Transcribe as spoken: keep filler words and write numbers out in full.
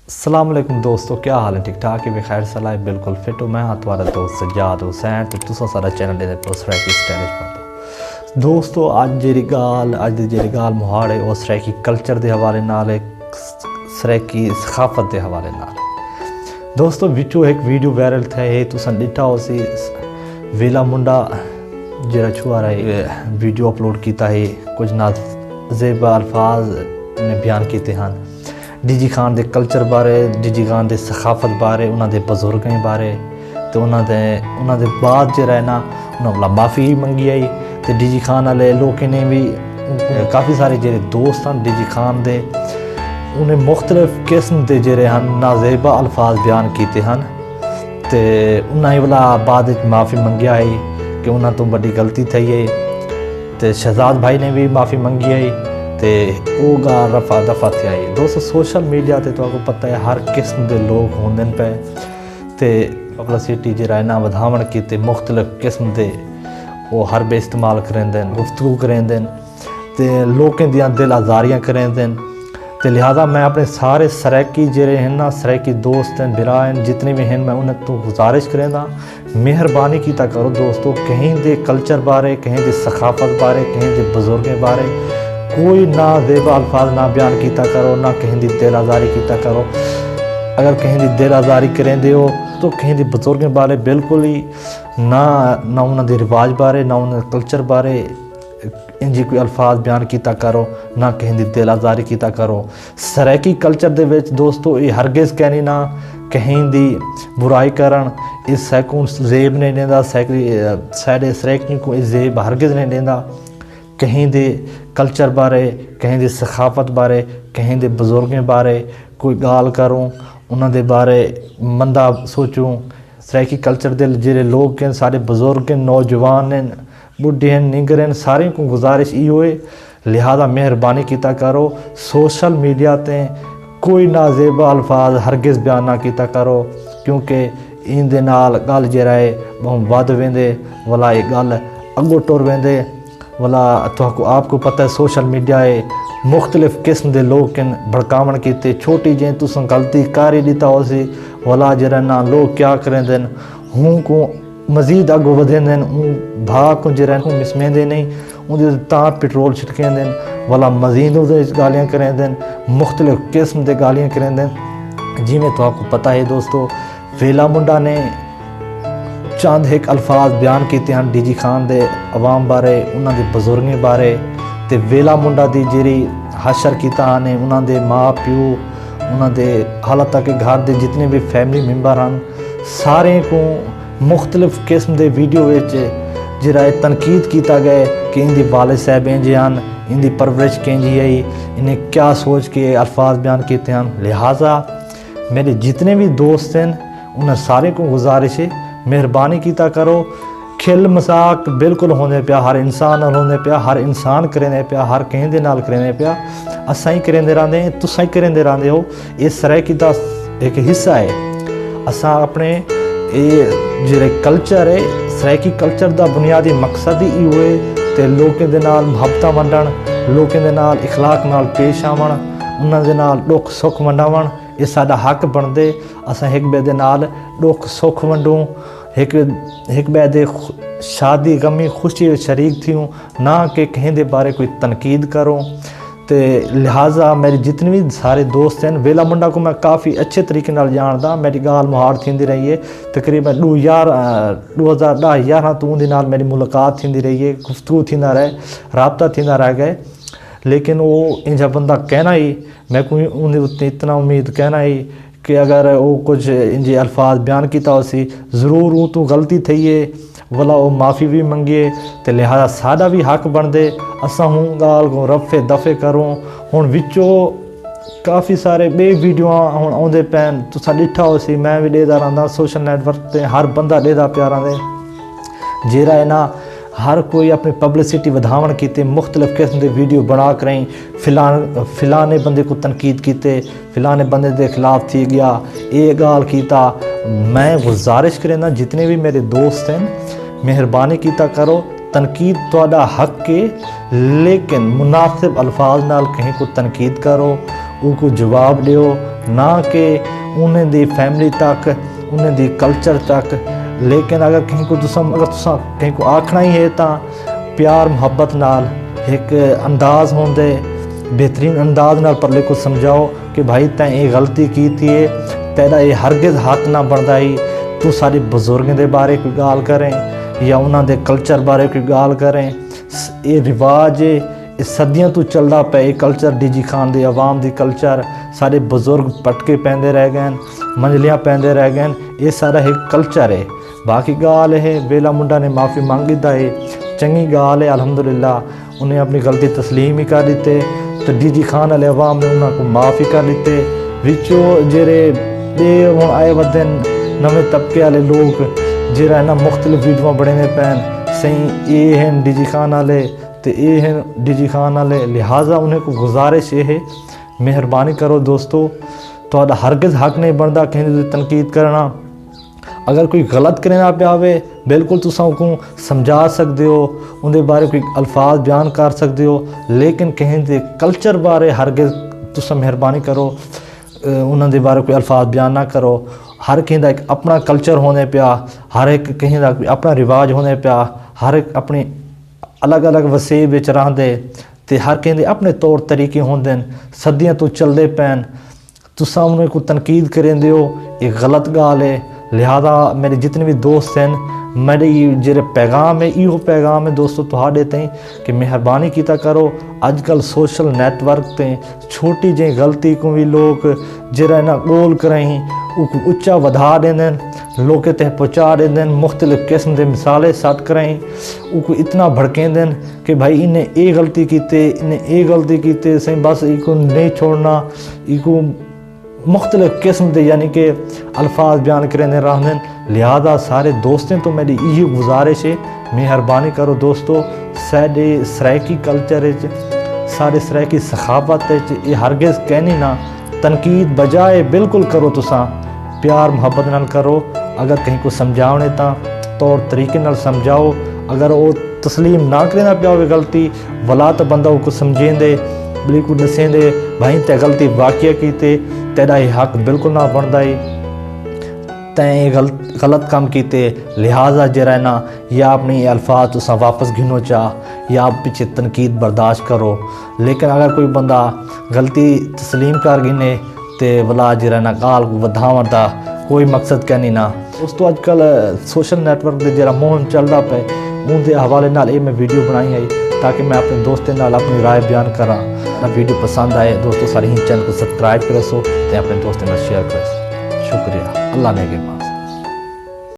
السلام علیکم دوستو، کیا حال ہے؟ ٹھیک ٹھاک ہے؟ بخیر سلائے، بالکل فٹ ہوں۔ میں ہاں تمہارا دوست سجاد حسین، تے تساں سارا چینل دے پوسٹ رہے کی اسٹیٹس پر۔ دوستو، اج جیڑی گال اج دی جیڑی گال مہاڑ ہے، وہ سرائیکی کلچر دے حوالے نال ہے، سرائیکی ثقافت دے حوالے نال۔ دوستو، وچوں ایک ویڈیو وائرل تھے ہے، تساں ڈٹھا ہو سی، ویلا منڈا جیڑا چھوارا ہے، ویڈیو اپلوڈ کیتا ہے، کچھ نازیبا الفاظ نے بیان کیتے ہیں ڈی جی خان دے کلچر بارے، ڈی جی خان دے ثقافت بارے، انہاں دے بزرگیں بارے، تے انہاں دے انہاں دے بعد جیڑا ہے نا، انہاں کولا معافی منگی آئی۔ تے ڈی جی خان والے لوکیں نے بھی، کافی سارے جیڑے دوست ہیں ڈی جی خان دے، انہیں مختلف قسم دے جیڑے ہیں نازیبا الفاظ بیان کیتے ہیں۔ تے انہاں ہی ولا بعد وچ معافی منگیا ہے کہ انہاں توں وڈی غلطی تھئی ہے۔ تے شہزاد بھائی نے بھی معافی منگی ہے تے او گا رفع دفع تھیا ہے۔ دوستو، سوشل میڈیا تے تہاکوں پتہ ہے ہر قسم دے لوگ ہوندن پئے، تے پبلسٹی جیڑا ہے نا ودھاوݨ کیتے مختلف قسم دے او حربے استعمال کریندن، گفتگو کریندن تے لوکیں دیاں دل آزاریاں کریندن۔ تے لہذا میں اپݨے سارے سرائیکی جیڑے ہن نا، سرائیکی دوست ہن، بھرا ہن، جتنے بھی ہن، میں انہاں توں گزارش کریندا، مہربانی کیتا کرو دوستو، کہیں دے کلچر بارے، کہیں دی ثقافت بارے، کہیں دے بزرگیں بارے کوئی نازیبا الفاظ نہ بیان کیتا کرو، نہ کہیں دی دل آزاری کیتا کرو۔ اگر کہیں دی دل آزاری کریندے ہو تو کہیں دی بزرگیں بارے بالکل ہی نہ، نہ انہاں دے رواج بارے، نہ انہاں دے کلچر بارے انجی کوئی الفاظ بیان کیتا کرو، نہ کہیں دی دل آزاری کیتا کرو۔ سرائیکی کلچر دے وچ دوستو، اے ہرگز کینی نہ کہیں دی برائی کرݨ، اے سیکوں زیب نہیں ݙیندا، سیکوں، ساݙے سرائیکیوں کوں اے زیب ہرگز نہیں ݙیندا۔ کہیں دے کلچر بارے، کہیں دی ثقافت بارے، کہیں دے بزرگیں بارے کوئی ڳالھ کروں، انہاں دے بارے مندا سوچوں۔ سرائیکی کلچر دے جیڑھے لوگ ہن، ساݙے بزرگ ہن، نوجوان ہن، ٻڈھے ہن، نینگر ہن، ساریں کوں گزارش ایہو ہے، لہذا مہربانی کیتا کرو سوشل میڈیا تے کوئی نازیبا الفاظ ہرگز بیان نہ کیتا کرو، کیونکہ ایندے نال ڳالھ جیڑھا ہے ٻہوں ودھ ویندے، ولا اے ڳالھ اڳوں ٹر ویندے۔ ولا تہاکوں آپ کوں پتہ ہے سوشل میڈیا ہے، مختلف قسم دے لوگ ہن بھڑکاوݨ کیتے، چھوٹی جیں تساں غلطی کر ہی ݙتا ہوسی، ولا جیڑھا نا لوگ کیا کریندن، ہوں کوں مزید اڳوں ودھیندن، اوں بھا کوں جیڑھا کوں مسمیندے نہیں، اوندے تے تاں پٹرول چھٹکیندن، ولا مزید اوندے وچ ڳالھیاں کریندن، مختلف قسم دے ڳالھیاں کریندن۔ جیویں تہاکوں پتہ ہے دوستو، ویلا منڈا نے چند ہک الفاظ بیان کیتے ہن ڈی جی خان دے عوام بارے، انہاں دے بزرگیں بارے، تے ویلا منڈا دی جیڑھی حشر کیتا ہن، انہاں دے ماء پیو، انہاں دے حالاں تک کہ گھر دے جتنے بھی فیملی ممبر ہن، ساریں کوں مختلف قسم دے ویڈیو وچ جیڑھا ہے تنقید کیتا ڳئے کہ ایندی والد صاحب اینجھے ہن، ایندی پرورش کینجھی ہئی، انہیں کیا سوچ کے الفاظ بیان کیتے ہن۔ لہذا میݙے جتنے بھی دوست ہن، انہاں ساریں کوں گزارش ہے، مہربانی کیتا کرو، کھل مذاق بالکل ہوندے پیا، ہر انسان نال ہوندے پیا، ہر انسان کریندے پیا، ہر کہیں دے نال کریندے پیا۔ اساں ہی کریندے رہندے ہیں، تساں ہی کریندے رہندے ہو۔ اے سرائیکی دا ہک حصہ ہے۔ اساں اپݨے اے جیڑھے کلچر ہے، سرائیکی کلچر دا بنیادی مقصد ہی ایہو ہے تے لوکیں دے نال محبتاں ونڈݨ، لوکیں دے نال اخلاق نال پیش آوݨ، انہاں دے نال ݙکھ سکھ ونڈاوݨ، اے ساݙا حق بݨدے۔ اساں ہک ٻئے دے نال ݙکھ سکھ ونڈوں، ہک، ہک ٻئے دے خ-، شادی، غمی، خوشی وچ شریک تھیوں، نہ کہ کہیں دے بارے کوئی تنقید کروں۔ تے لہذا میݙے جتنے بھی سارے دوست ہن، ویلا منڈا کوں میں کافی اچھے طریقے نال ڄاݨدا، میݙی ڳالھ مہاڑ تھیندی رہی ہے۔ تقریباً ݙو ہزار، ݙو ہزار ݙاہ یارہاں توں اوندے نال میݙی ملاقات تھیندی رہی ہے، گفتگو تھیندا رہے، رابطہ تھیندا رہ ڳئے۔ لیکن او اینجھا بندہ کینا ہی، میکوں اوندے اتے اتنا امید کینا ہی کہ اگر او کجھ اینجھے الفاظ بیان کیتا ہوسی، ضرور اوں توں غلطی تھئی ہے، ولا او معافی وی منگے، تے لہذا ساݙا وی حق بݨدے اساں ہوں ڳالھ کوں رفع دفع کروں۔ ہݨ وچوں کافی سارے ٻئے ویڈیوآں ہݨ آندے پئن، تساں ݙٹھا ہوسی، میں وی ݙیہدا رہنداں، سوشل نیٹ ورک تے ہر بندہ ݙیہدا پیا رہندے۔ جیڑھا ہے نا، ہر کوئی اپݨی پبلسٹی ودھاوݨ کیتے مختلف قسم دے ویڈیو بݨا کریں، فلان-، فلانے بندے کوں تنقید کیتے، فلانے بندے دے خلاف تھی ڳیا، اے ڳالھ کیتا۔ میں گزارش کرینداں جتنے بھی میݙے دوست ہن، مہربانی کیتا کرو، تنقید تہاݙا حق ہے، لیکن مناسب الفاظ نال کہیں کوں تنقید کرو، اوکوں جواب ݙیو، نہ کہ انہیں دی فیملی تک، انہیں دی کلچر تک۔ لیکن اگر کہیں کو تساں، اگر تساں کہیں کو آکھنا ہی ہے تاں پیار محبت نال ہک انداز ہوندے، بہترین انداز نال پرلے کو سمجھاؤ کہ بھائی تیں اے غلطی کیتی ہے، تیݙا اے ہرگز حق نہ بݨدا ہی، توں ساݙے بزرگیں دے بارے کوئی ڳالھ کریں یا انہاں دے کلچر بارے کوئی ڳالھ کریں۔ س-، اے رواج ہے، اے صدیاں توں چلدا پئے، اے کلچر ڈی جی خان دے عوام دی کلچر، ساݙے بزرگ پٹکے پیندے رہ ڳئن، منجلیاں پیندے رہ ڳئن، اے سارا ہک کلچر ہے۔ باقی ڳالھ ہے، ویلا منڈا نے معافی منگ گھدا ہے، چنڳی ڳالھ ہے، الحمدللہ انہیں اپݨی غلطی تسلیم ہی کر ݙتے تے ڈی جی خان آلے عوام نے انہاں کوں معاف ہی کر ݙتے۔ وچوں جیڑھے ٻئے ہݨ آئے ودن نویں طبقے آلے لوک، جیڑھا انہاں مختلف ویڈیواں بݨیندے پئن، سئیں اے ہن ڈی جی خان آلے تے اے ہن ڈی جی خان آلے، لہٰذا انہیں کوں گزارش اے ہے، مہربانی کرو دوستو، تہاݙا ہرگز حق نہیں بݨدا کہیں دی تنقید کرݨا۔ اگر کوئی غلط کریندا پیا ہووے، بالکل تساں اوکوں سمجھا سڳدے ہو، اوندے بارے کوئی الفاظ بیان کر سڳدے ہو، لیکن کہیں دے کلچر بارے ہرگز تساں مہربانی کرو، اے، انہاں دے بارے کوئی الفاظ بیان نہ کرو۔ ہر کہیں دا ہک اپݨا کلچر ہوندے پیا، ہر ہک کہیں دا کوئی اپݨا رواج ہوندے پیا، ہر ہک اپݨی الڳ الڳ وسیب وچ رہندے تے ہر کہیں دے اپݨے طور طریقے ہوندن، صدیاں توں چلدے پئن۔ تساں انہیں کوں تنقید کریندے ہو، اے غلط ڳالھ ہے۔ لہٰذا میݙے جتنے وی دوست ہن، میݙے اے جیڑھے پیغام ہے، ایہو پیغام ہے دوستو تہاݙے تئیں کہ مہربانی کیتا کرو، اڄ کل سوشل نیٹ ورک تے چھوٹی جہیں غلطی کوں وی لوک جیڑھا انہاں ڳول کرائیں، اوکوں اچا ودھا ݙیندن، لوکیں تئیں پہنچا ݙیندن، مختلف قسم دے مثالے سٹ کرائیں، اوکوں اتنا بھڑکیندن کہ بھائی انہیں اے غلطی کیتے، انہیں اے غلطی کیتے، سئیں بس ایکوں نہیں چھوڑنا، ایکوں مختلف قسم دے یعنی کہ الفاظ بیان کریندے رہندن۔ لہٰذا سارے دوستیں توں میݙی ایہی گزارش ہے، مہربانی کرو دوستو، ساݙے سرائیکی کلچر اچ، ساݙے سرائیکی سخاوت اچ اے ہرگز کینی نہ، تنقید بجائے بالکل کرو تساں، پیار محبت نال کرو۔ اگر کہیں کوں سمجھاوݨے تاں طور طریقے نال سمجھاؤ، اگر او تسلیم نہ کریندا پیا ہووے غلطی، ولا تاں بندہ اوکوں سمجھیندے، ٻلی کوں ݙسیندے، بھائیں تیں غلطی واقعہ کیتے، تیݙا اے حق بالکل نہ بݨدا اے، تیں اے غلط، غلط کم کیتے، لہٰذا جیڑھا ہے نا، یا اپݨے اے الفاظ تساں واپس گھنو چا، یا پچھے تنقید برداشت کرو۔ لیکن اگر کوئی بندہ غلطی تسلیم کر گھنے، تے ولا جیڑھا نا ڳالھ کوں ودھاوݨ دا کوئی مقصد کینی نا۔ دوستو، اڄ کل سوشل نیٹ ورک دے جیڑھا موہم چلدا پئے، اون دے حوالے نال اے میں ویڈیو بݨائی ہئی تاکہ میں اپݨے دوستیں نال اپݨی رائے بیان کراں۔ اگر ویڈیو پسند آئے دوستو، ساݙے ہی چینل کوں سبسکرائب کریسو تے اپݨے دوستیں نال شیئر کریسو۔ شکریہ، اللہ نگہبان۔